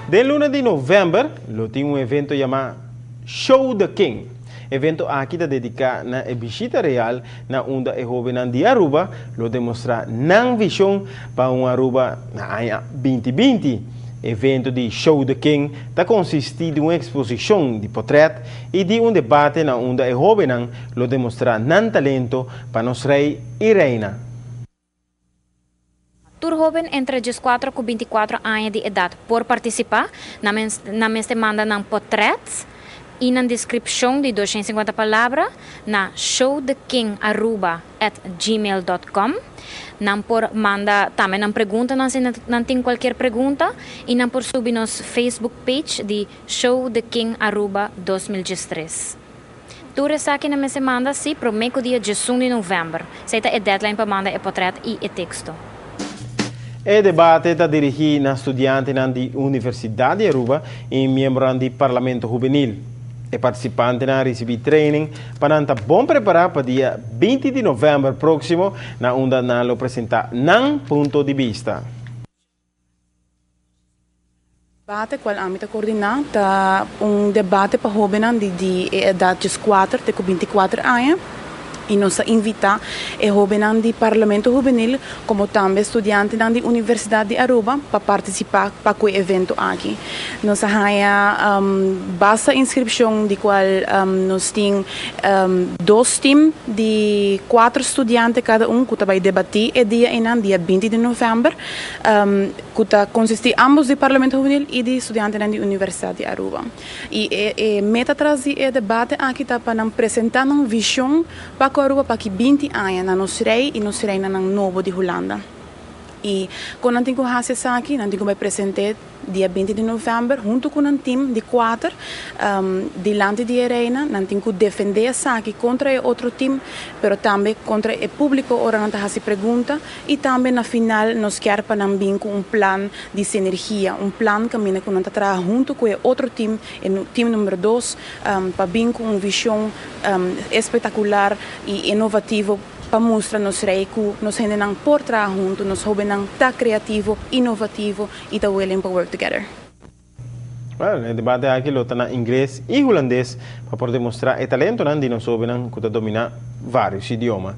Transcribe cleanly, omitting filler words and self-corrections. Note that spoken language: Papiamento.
Den luna di november lo tin un evento yama Show the King. Evento aki ta dedica na e bishita real, na unda e hobennan di Aruba lo demostra nan vision pa un Aruba na aña 2020. Evento di Show the King ta consisti di un exposicion di portret y di un debate na unda e hobennan lo demostra nan talento pa nos rey y reina. Tur hoben entre 14 y 24 aña di edad por participa. Nan mester manda nan portret y nan descripcion di 250 palabra na showthekingaruba@gmail.com. Nan por manda tambe nan pregunta, nan si nan tin cualkier pregunta, y nan por subi nos Facebook page di Show the King Aruba 2013. Tur esaki nan mester manda si prome cu dia 11 di november. Esey ta e deadline pa manda e portret y e texto. E debate ta dirigi na studiantenan di Universidad di Aruba y miembronan di Parlamento Hubenil. E participantenan a ricibi training pa nan ta bon prepara pa dia 20 di november proximo, na unda nan lo presenta nan punto di bista. Debate cual ami ta coordina ta un debate pa hobennan di edad 4 te 24 aña y nos a invita e hobennan di Parlamento Hubenil como tambe studiantenan di Universidad di Aruba pa participa pa e evento aki. Nos a haya basta inscripcion, di cual nos tin dos team di cuater studiante cada un cu ta bay debati e dia ey, dia 20 di november, cu ta consisti ambos di Parlamento Hubenil y di studiantenan di Universidad di Aruba. Y e meta tras di e debate aki ta pa presenta un vision pa Aruba pa aki 20 aña na nos rey y nos reina nobo di Hulanda. Y con nan tin cu haci esaki, nan tin cu presenta dia 20 di november hunto cu un team di cuater dilanti di reina, nan tin cu defende esaki contra e otro team, pero tambe contra e publico ora nan haci pregunta, y tambe na final nos kier pa nan bin cu un plan di sinergia, un plan caminda cu nan ta traha hunto cu e otro team, e team number 2, pa bin cu un vision espectacular y inovativo pa mustra nos rey cu nos hendenan por traha hunto, nos hobennan ta creativo, inovativo y ta willing to work together. Well, e debate aki lo ta na Ingles y Hulandes pa por demostra e talento di nos hobennan cu ta domina varios idioma.